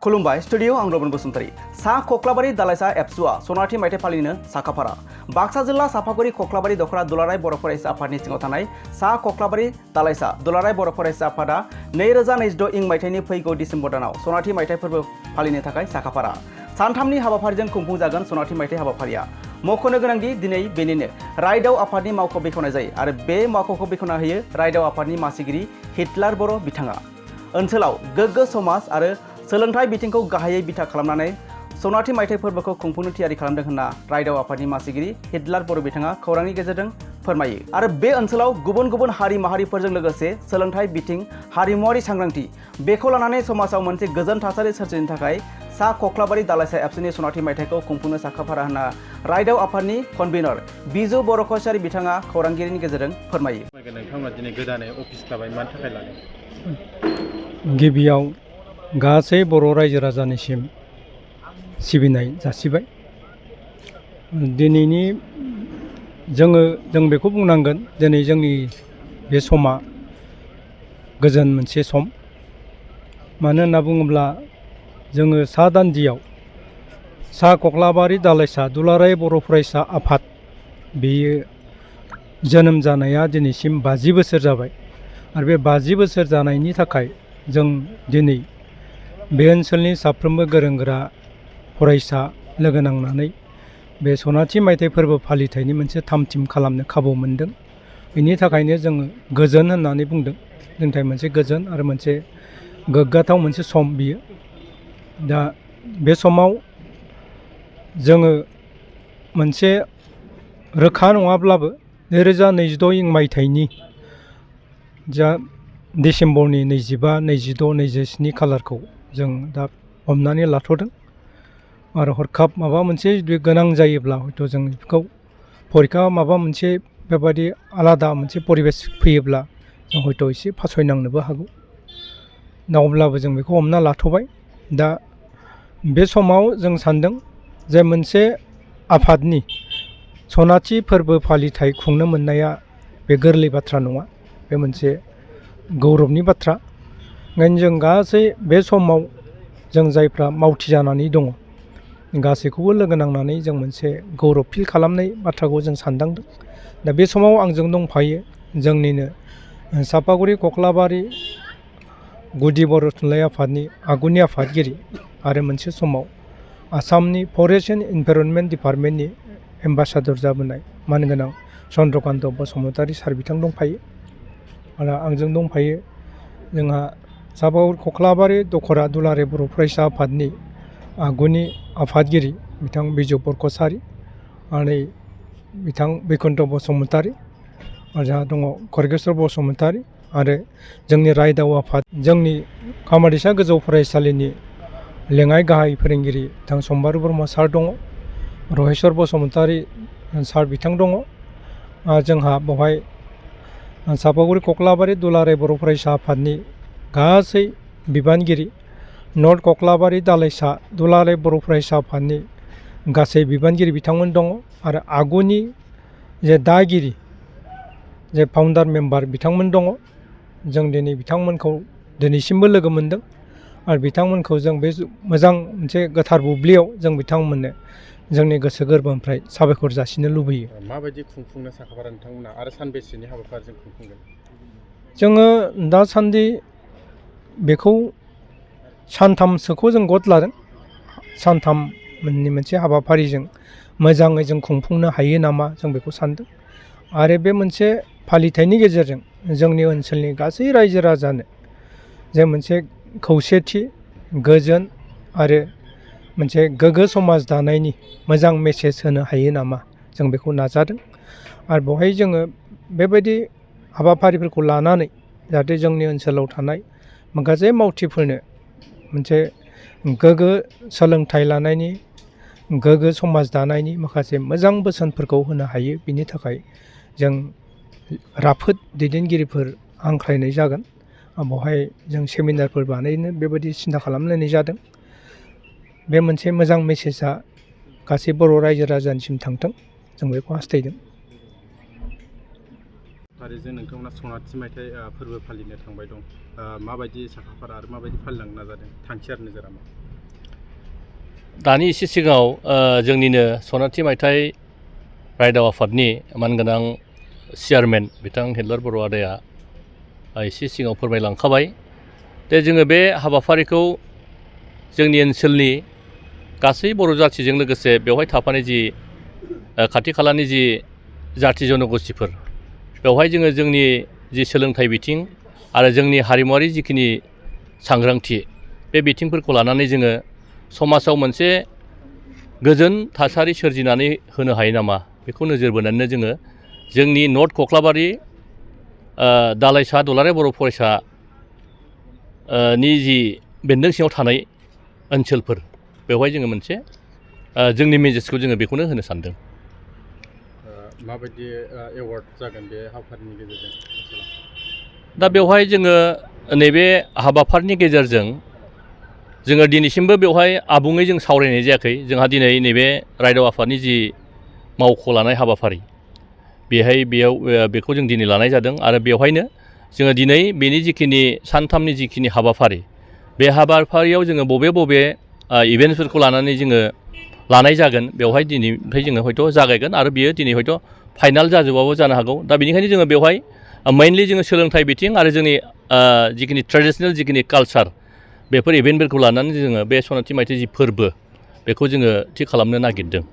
खुलुमबाय स्टुडियो आं रबन बसुमतारी सा कक्लाबारि दालाइसा एबसुआ सनाथि माइथाइ फालिनो साखाफारा बाक्सा जिल्ला साफागुरि कक्लाबारि दखरा दुलाराय बर' फरायसा आफादनि सिङाव थानाय सा कक्लाबारि दालाइसा दुलाराय बर' फरायसा आफादा 2026 इं माइथाइनि फैगौ डिसेम्बर दानाव सनाथि माइथाइ फोरबो फालिनो थाखाय साखाफारा सानथामनि हाबाफारिजों खुंफुंजागोन सनाथि माइथाइ हाबाफारिया मख'नो गोनांदि दिनै बेनिनो रायदाव आफादनि मावख' बेखेवनाय जायो आरो बे मावख'खौ बेखेवना होयो रायदाव आफादनि मासिगिरि हिटलार बर' बिथाङा ओनसोलाव गोग्गो समाज आरो सोलोंथाइ बिथिंखौ गाहायै बिथा खालामनानै सनाथि माइथाइ फोरबोखौ खुंफुंनो थियारि खालामदों होनना रायदाव आफादनि मासिगिरि हिटलार बर' बिथाङा खौरांनि गेजेरजों फोरमायो आरो बे ओनसोलाव गुबुन गुबुन हारि माहारिफोरजों लोगोसे सोलोंथाइ बिथिं हारिमुवारि सांग्रांथि बेखौ लानानै समाजाव मोनसे गोजोन थासारि सोरजिनो थाखाय सा कक्लाबारि दालाइसा एबसुनि सनाथि माइथाइखौ खुंफुंनो साखाफारा होनना रायदाव आफादनि कनभेनर बिजु बर' कछारी बिथाङा खौरांगिरिनि गेजेरजों फोरमायो। नोंथांमोना दिनै गोदानै अफिस लाबाय मानि थाखाय लादों? गिबियाव गासै बर' रायजो राजानिसिम सिबिनाय जासिबाय। दिनैनि जों बेखौ बुंनांगोन दिनै जोंनि बे समा गोजोन मोनसे सम। मानो होनना बुङोब्ला जोङो सा दान्दियाव सा कक्लाबारि दालाइसा दुलाराय बर' फरायसा आफाद बेयो जोनोम जानाया दिनैसिम 50 बोसोर जाबाय आरो बे 50 बोसोर जानायनि थाखाय जों दिनै बे ओनसोलनि साफ्रोमबो गोरों गोरा फरायसा लोगो नांनानै बे सनाथि माइथाइ फोरबो फालिथायनि मोनसे थाम-थिम खालामनो खाबु मोनदों। बेनि थाखायनो जोङो गोजोन होननानै बुंदों। जोंनि थाखाय मोनसे गोजोन आरो मोनसे गोग्गाथाव मोनसे सम बियो। दा बे समाव जोङो मोनसे रोखा नङाब्लाबो 2026 इं माइथाइनि जा डिसेम्बरनि 25, 26, 27 खालारखौ जों दा हमनानै लाथ'दों आरो हरखाब माबा मोनसे जुदि गोनां जायोब्ला हयथ' जों बेखौ फरिखा माबा मोनसे बेबायदि आलादा मोनसे परिबेस फैयोब्ला जों हयथ' एसे फासयनांनोबो हागौ। दा अब्लाबो जों बेखौ हमना लाथ'बाय। दा बे समाव जों सानदों जे मोनसे आफादनि सनाथि फोरबो फालिथाय खुंनो मोननाया बे गोरलै बाथ्रा नङा। बे मोनसे गौरबनि बाथ्रा। ओंखायनो जों गासै बे समाव जों जायफ्रा मावथि जानानै दङ गासैखौबो लोगो नांनानै जों मोनसे गौरब फिल खालामनाय बाथ्राखौ जों सानदांदों। दा बे समाव आंजों दंफायो जोंनिनो सापागुरि कक्लाबारि गुदि बर' थुनलाइ आफादनि आगुनि आफादगिरि आरो मोनसे समाव आसामनि फरेस्ट एन्ड इनभाइरनमेन्ट डिपार्टमेन्टनि एम्बासादर जाबोनाय मानगोनां चन्द्रकान्त बसुमतारी सार बिथां दंफायो आरो आंजों दंफायो जोंहा सापागुरि कक्लाबारि दखरा दुलाराय बर' फरायसा आफादनि आगुनि आफादगिरि बिथां बिजु बर' कछारी आरो बिथां बैकुन्ठ बसुमतारी आरो जोंहा दङ खरगेस्वर बसुमतारी आरो जोंनि रायदाव आफाद जोंनि खामारदैसा गोजौ फरायसालिनि लेङाइ गाहाय फोरोंगिरि बिथां सम्बारू ब्रह्म सार दङ, रहेस्वर बसुमतारी सार बिथां दङ। जोंहा बेवहाय सापागुरि कक्लाबारि दुलाराय बर' फरायसा आफादनि गासै बिबानगिरि नर्थ कक्लाबारि दालाइसा दुलाराय बर' फरायसा आफादनि गासै बिबानगिरि बिथांमोन दङ आरो आगुनि जे दागिरि जे फाउन्डार मेम्बार बिथांमोन दङ। जों दिनै बिथांमोनखौ दिनैसिमबो लोगो मोनदों आरो बिथांमोनखौ जों बे मोजां मोनसे गोथार बुब्लियाव जों बिथांमोननो जोंनि गोसो गोरबोनिफ्राय साबायखर जासिनो लुबैयो। माबायदि खुंफुंनो साखाफारा नोंथांमोना आरो सानबेसेनि हाबाफारिजों खुंफुंगोन? जोङो दासान्दि बेखौ सानथामसोखौ जों गद लादों। सानथामनि मोनसे हाबाफारिजों मोजाङै जों खुंफुंनो हायो नामा जों बेखौ सानदों आरो बे मोनसे फालिथायनि गेजेरजों जोंनि ओनसोलनि गासै रायजो राजानो जे मोनसे खौसेथि गोजोन आरो मोनसे गोग्गो समाज दानायनि मोजां मेसेज होनो हायो नामा जों बेखौ नाजादों आरो बेवहाय जोङो बेबायदि हाबाफारिफोरखौ लानानै जाहाथे जोंनि ओनसोलाव थानाय माखासे मावथिफोरनो मोनसे गोग्गो सोलोंथाइ लानायनि गोग्गो समाज दानायनि माखासे मोजां बोसोनफोरखौ होनो हायो। बिनि थाखाय जों राफोद दैदेनगिरिफोर हांख्रायनाय जागोन। बेवहाय जों सेमिनारफोर बानायनो बेबायदि सिन्था खालामलायनाय जादों। बे मोनसे मोजां मेसेजआ गासै बर' रायजो राजानिसिम थांथों जों बेखौ हास्थायदों। थारैनो नोंथांमोना सनाथि माइथाइ फोरबो फालिनो थांबाय दं। माबायदि साखाफारा आरो माबायदि फालिलांनो नाजादों? थांखि आरो नोजोरा मा? दानि एसे सिगाङाव जोंनिनो सनाथि मायथाइ रायदाव आफादनि मानगोनां चेयारमेन बिथां हिदलार बर' आदाया एसे सिगाङाव फोरमायलांखाबाय दे जोङो बे हाबाफारिखौ जोंनि ओनसोलनि गासै बर' जाथिजों लोगोसे बेवहाय थाफानाय जि खाथि खालानि जि जाथि जनगोष्ठीफोर बेवहाय जोङो जोंनि जि सोलोंथाइ बिथिं आरो जोंनि हारिमुवारि जिखिनि सांग्रांथि बे बिथिंफोरखौ लानानै जोङो समाजाव मोनसे गोजोन थासारि सोरजिनानै होनो हायो नामा बेखौ नोजोर बोनानैनो जोङो जोंनि नर्थ कख्लाबारि दालाइसा दुलाराय बर' फरायसा नि जि बेन्दों सिङाव थानाय ओनसोलफोर बेवहाय जोङो मोनसे जोंनि मेसेजखौ जोङो बेखौनो होनो सानदों। माबायदि एवार्ड जागोन बे हाबाफारिनि गेजेरजों? दा बेवहाय जोङो नैबे हाबाफारिनि गेजेरजों जोङो दिनैसिमबो बेवहाय आबुङै जों सावरायनाय जायाखै। जोंहा दिनै नैबे रायदाव आफादनि जि मावख' लानाय हाबाफारि बेयाव बेखौ जों दिनै लानाय जादों आरो बेवहायनो जोङो दिनै बेनि जिखिनि सानथामनि जिखिनि हाबाफारि बे हाबाफारियाव जोङो बबे इभेन्टसफोरखौ लानानै जोङो लानाय जागोन बेवहाय दिनैनिफ्राय जोङो हयथ' जागायगोन आरो बियो दिनै हयथ' फाइनाल जाजोबाबो जानो हागौ। दा बेनिखायनो जोङो बेवहाय मेइनलि जोङो सोलोंथाइ बिथिं आरो जोंनि जिखिनि ट्रेडिसनेल जिखिनि कालचार बेफोर इभेन्टफोरखौ लानानै जोङो बे सनाथि मायथाइ जि फोरबो बेखौ जोङो थि खालामनो नागिरदों।